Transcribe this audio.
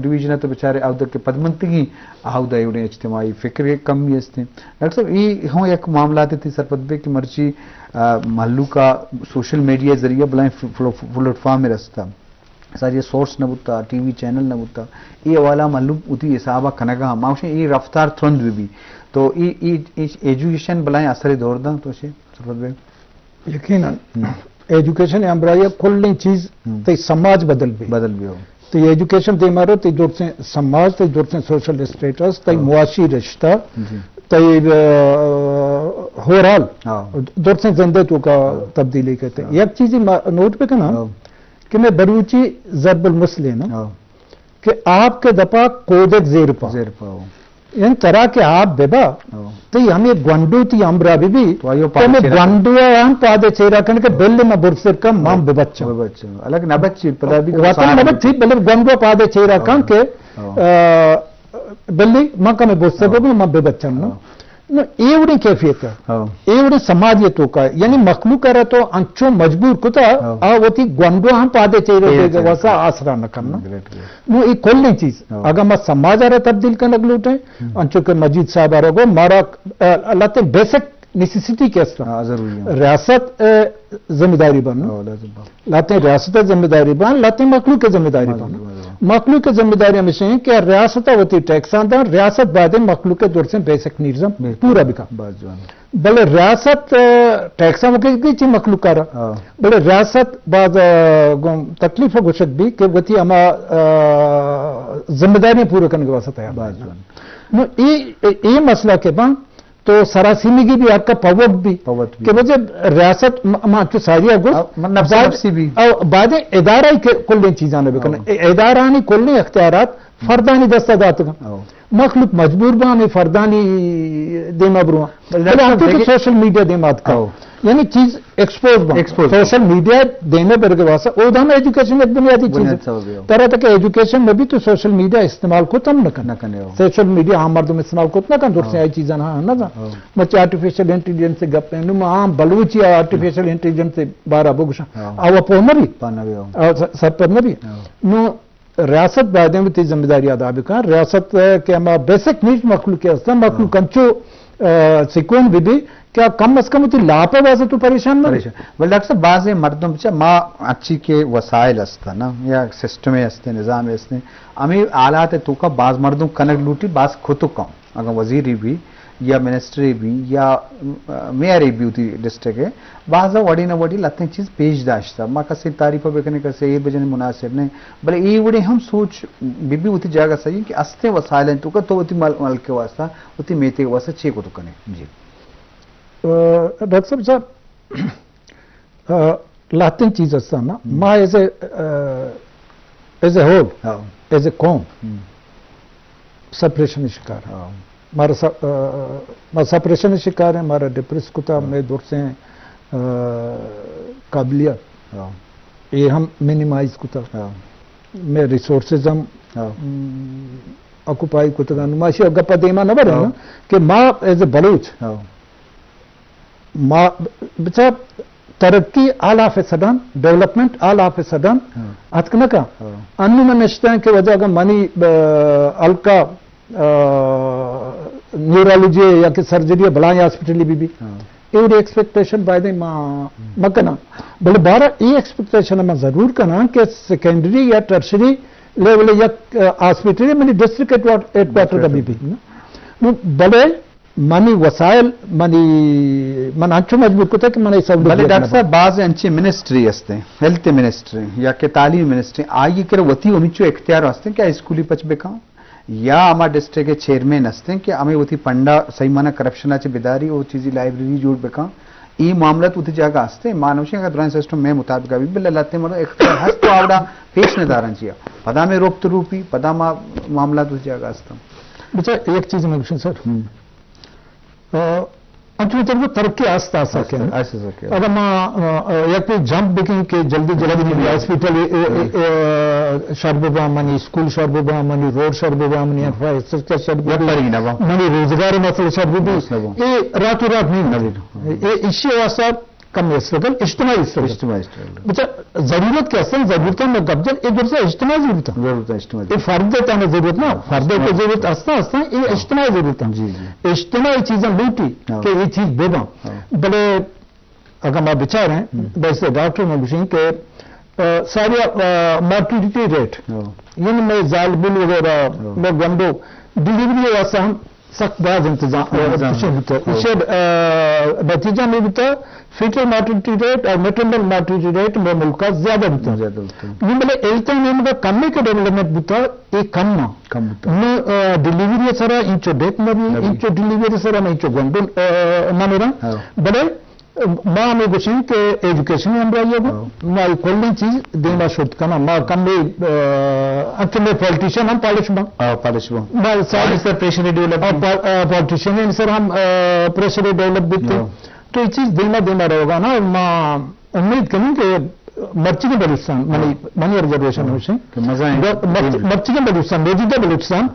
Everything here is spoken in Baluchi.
ڈویژن ءَ تو بچارے، اود کہ پدمنتگی، اود ءَ اے وڑیں اجتماعی فکر ءِ کمی است ایں۔ ڈاکٹر صاحب، اے ہوں یک معاملات تی سرپد بے کہ مرچی، آ، مھلوک ءَ سوشل میڈیا ذریعہ بلائیں فل-، فل-، پلیٹ فارم رستہ۔ ساری سورس نہ بوتا، ٹی وی چینل نہ بوتا۔ اے حوالہ مھلوک وتی حساب ءَ کنگا، ما گوشیں اے رفتار ترند بہ بی۔ تو اے، اے، اے ایجوکیشن بلائیں اثر دور داں تو چے سرپد بے؟ یقیناً۔ ہم۔ ایجوکیشن ءِ ہمراہی ءَ کلیں چیز ہم۔ تئی سماج بدل بی۔ بدل بی ہو۔ تئی ایجوکیشن دیما رو، تئی درسیں سماج، تئی درسیں سوشل اسٹیٹس، تئی ہاں۔ معاشی رشتہ، جی۔ تئی، آ، اوورآل ہاں۔ درسیں زندے تو کا ہاں۔ تبدیلی کہتے۔ ہاں۔ یک چیزی ما نوٹ بکنا ہاں۔ کہ میں بلوچی ضرب المثل ہے نا ہاں۔ کہ آپ کے دپا کودک زیر پا۔ زیر پا ہو۔ یعنی ترا کہ آپ ببا، ہاں۔ تئی ہمیں گونڈو تئی ہمراہ بی بی، تو آئیو تو ہمیں پادے چیرا کن۔ گونڈو ہم پادے چیرا کن کہ بل میں برسر کم، ہاں۔ مام ببچا۔ ببچا۔ الگ نہ بچی، پدا بھی وطن نہ بچی، بلے گونڈو پادے چیرا ہاں۔ کن کہ، ہاں۔ آ، بلی من کمے برسر ہاں۔ ببا، من ببچن نا۔ ہاں۔ نو، اے وڑیں کیفیت ہے۔ ہاں۔ اے وڑیں سماجیت تو کا، یعنی مخلوق ءَ را تو انچو مجبور کتا، ہاں۔ آ وتی گونڈو ہم پادے چیرے پادے دے چیرے واسا آسرا نہ کرنا۔ Great, great. نو، اے کلیں چیز، ہاں۔ اگر ما سماج ءَ را تبدیل کنگ لوٹیں، ہم۔ انچو کہ مجید صاحب ءَ را گو، مارا، آ، لہتیں بیسک نیسیسٹی کہ است۔ ہاں، ضروری ہے۔ ریاست، آ، ذمہ داری بن۔ ہاں، لازم بن۔ لہتیں ریاست ءِ ذمہ داری بان، لہتیں مخلوق ءِ ذمہ داری بان۔ مخلوق ءِ ذمہ داری۔ مخلوق ءِ ذمہ داری ہمیش ایں کہ ریاست ءَ وتی ٹیکساں داں، ریاست باید ایں مخلوق ءِ درسیں بیسک نیڈز ہم بالکل۔ پورا بکن۔ باز جوان۔ بلے ریاست، آ، ٹیکساں مکے چی مخلوق ءَ را۔ ہاں۔ بلے ریاست باز، آ، گوں تکلیف گوشگ بی کہ وتی ہما، آ، ذمہ داری پورا کنگ واسطہ تیار باز نہ۔ جوان۔ نو اے، اے، اے مسئلہ کہ بان، تو سراسیمگی بی ہر کا پوت بی۔ پوت بی۔ کہ وجہ ریاست م-، ما چو ساری گوشت، او، من نفس بعد، نفسی بی۔ او، بعد ادارہ ہی کہ کلیں چیزاں نہ بکن۔ او۔ اے ادارہانی کلیں اختیارات فردانی دست داتگن۔ او۔ مخلوق مجبور با ہمیں فردانی دیما برواں۔ بلے بلے ہم تو کہ دیکھیں سوشل میڈیا دیما آتکا۔ او۔ یعنی چیز ایکسپوز بان۔ ایکسپوز بان۔ سوشل میڈیا دیما برگ واسطہ، او دام ایجوکیشن ایک بنیادی چیز بنیاد ہے۔ سبب ہے۔ ترا تک ایجوکیشن میں بھی تو سوشل میڈیا استعمال کو تم نہ کن۔ نہ کنے ہو۔ سوشل میڈیا ہم مردم استعمال کو نہ کن، درسیں ہاں۔ آئی چیزاں ہاں نہ کن۔ ہاں۔ مرچی آرٹیفیشل انٹیلیجنس سے گپ ہیں، نو ہم بلوچی آرٹیفیشل انٹیلیجنس سے بارہ بگوشاں۔ ہاں۔ آوا پوہ نہ بھی۔ پوہ نہ بھی ہو۔ آ، س-، سرپد نہ بھی۔ ہاں۔ نو ریاست باید ایں وتی ذمہ داری ادا بکن۔ ریاست، آ، کہ ہما بیسک نیڈ مخلوق کے است، مخلوق ہاں۔ انچو، آ، سکون بہ بی کہ کم از کم وتی لاپ ءِ واسطہ تو پریشان مہ بی۔ پریشان۔ بلے ڈاکٹر صاحب، بازیں مردم چہ ما اچی کہ وسائل است نا، یا سسٹم است، نظام است، ہمیں حالات توکا باز مردم کنگ لوٹی، باز کتو کم۔ اگاں وزیرے بی یا منسٹرے بی یا، م-، میئرے بی وتی ڈسٹرکٹ ءِ، بازا وڑے نہ وڑے لہتیں چیز پیش داشتہ۔ ما کسے تعریف بکنیں، کسے ایر بجنیں، مناسب نہ، بلے اے وڑے ہم سوچ بہ بی وتی جاگہ صحیح کہ استیں وسائل انت تو کہ تو وتی مل-، ملک ءِ واسطہ، وتی میتے ءِ واسطہ چے کتو کنے۔ جی۔ آ، ڈاکٹر صاحب، صاحب، آ، لہتیں چیز ہستاں نا، ہم۔ ما ایز اے، آ، ایز اے ہول، ہاں۔ ایز اے قوم، ہم۔ سپریشن شکار ہیں۔ ہاں۔ مارا س-، آ، ما سپریشن شکار ہیں، مارا ڈپریس کتا، ہاں۔ میں درسیں، آ، قابلیت، ہاں۔ یہ ہم منیمائز کتا۔ ہاں۔ میں ریسورسز ہم، ہاں۔ م، آکوپائی کتگاں۔ ما شی گپا دیما نہ بریں ہاں۔ نا کہ ما ایز اے بلوچ، ہاں۔ ما بچار ترقی all of a sudden, development all of a sudden ہاں۔ اتک نہ کا۔ ہاں۔ انو من نشتاں کہ وجہ اگر منی، آ، ہلکا، آ، نیورولوجی یا کہ سرجری بلائیں ہاسپٹل بی بی۔ ہاں۔ اے وڑی ایکسپیکٹیشن باید ما ہم۔ مکناں۔ بلے بارہ اے ایکسپیکٹیشن ما ضرور کناں کہ سیکنڈری یا ٹرشری لیول یک، آ، ہاسپٹل منی district head quarter, head quarter کا بی بی۔ نو بلے منی وسائل، منی، من انچو مجبور کتا کہ من اے سہولت بلے دیگ ڈاکٹر نہ صاحب، باں۔ باز انچیں منسٹری ہستیں، ہیلتھ منسٹری یا کہ تعلیم منسٹری، آئی کرا وتی ہمینچو اختیار ہستیں کہ آ اسکولی پچ بکاں یا ہما ڈسٹرکٹ چیئرمین ہستیں کہ ہمیں وتی فنڈا صحیح معنی کرپشن چہ بداری او چیزی لائبریری جوڑ بکاں۔ اے معاملات وتی جاگہ ہستیں۔ ما نوشیں اگر درائیں سسٹم میں مطابق بھی بلے لہتیں مردم اختیار ہست تو آوڑا پیش نہ دارن چیا۔ پدا میں روپت روپی، پدا ما معاملات وتی جاگہ ہستیں۔ بچار ایک چیز میں گوشیں سر۔ ہم۔ آ، انچو تر ترقی آستہ آستہ آستہ، کن۔ آستہ آستہ کن۔ اگر ما، آ، آ، یک پہ جمپ بکن کہ جلدی جلدی منی ہاسپٹل، اے، اے، اے، شر ببا، منی اسکول شر ببا، منی روڈ شر ببا، منی انفراسٹرکچر شر ببا، یک پری نہ با۔ منی روزگار مسئلہ شر ببا۔ مسئلہ با۔ اے راتوں رات نہیں۔ نہیں۔ اے اشی واسطہ کم اسٹرگل، اجتماعی اسٹرگل۔ اجتماعی اسٹرگل۔ بچا، ضرورت کہ استن، ضرورت میں گپ جن، اے درسا اجتماعی ضرورت ہے۔ ضرورت ہے اجتماعی۔ اے فرد تانا ضرورت نا، فرد کو ضرورت استا، استا، اے اجتماعی ضرورت ہے۔ جی، جی۔ اجتماعی چیزاں لوٹی کہ اے چیز بے باں۔ بلے اگر ما بچاریں، ویسے ڈاکٹر نے گوشیں کہ، آ، ساری، آ، مارٹیلیٹی ریٹ، یعنی میں زال بول وغیرہ، میں گونڈو، ڈیلیوری واسطہ ہم سخت باز انتظام، آ، انتظام۔ کچھ بوتا۔ اسے، آ، نتیجہ میں بوتا، فیٹل مارٹیلیٹی ریٹ اور میٹرنل مارٹیلیٹی ریٹ میں ملک کا زیادہ بوتا۔ زیادہ بوتا۔ نی بلے ہیلتھ اینڈ ہوم کا کمی کے ڈیولپمنٹ بوتا، ایک کم نہ۔ کم بوتا۔ نی، آ، ڈیلیوری سرا انچو ڈیتھ نہ بھی، انچو ڈیلیوری سرا نہ انچو گونڈو، آ، نہ میرا۔ بلے ما ہمے گوشیں کہ ایجوکیشن ہمراہی ء گوں ما اے کلیں چیز دیما شت کناں۔ ما کمے، آ، انچو میں پالیٹیشن ہم پالش باں۔ آ، پالش باں۔ ما ساری سر پریشر ڈیولپ آ، پا-، آ، پالیٹیشن سر ہم، آ، پریشر ڈیولپ بیتے۔ تو اے چیز دیما دیما روگا نا، ما امید کنیں کہ مرچی کے بلوچستان، منی، منی آبزرویشن ہوشیں۔ کہ مزہ آئیں۔ مرچی کے بلوچستان، موجودہ بلوچستان،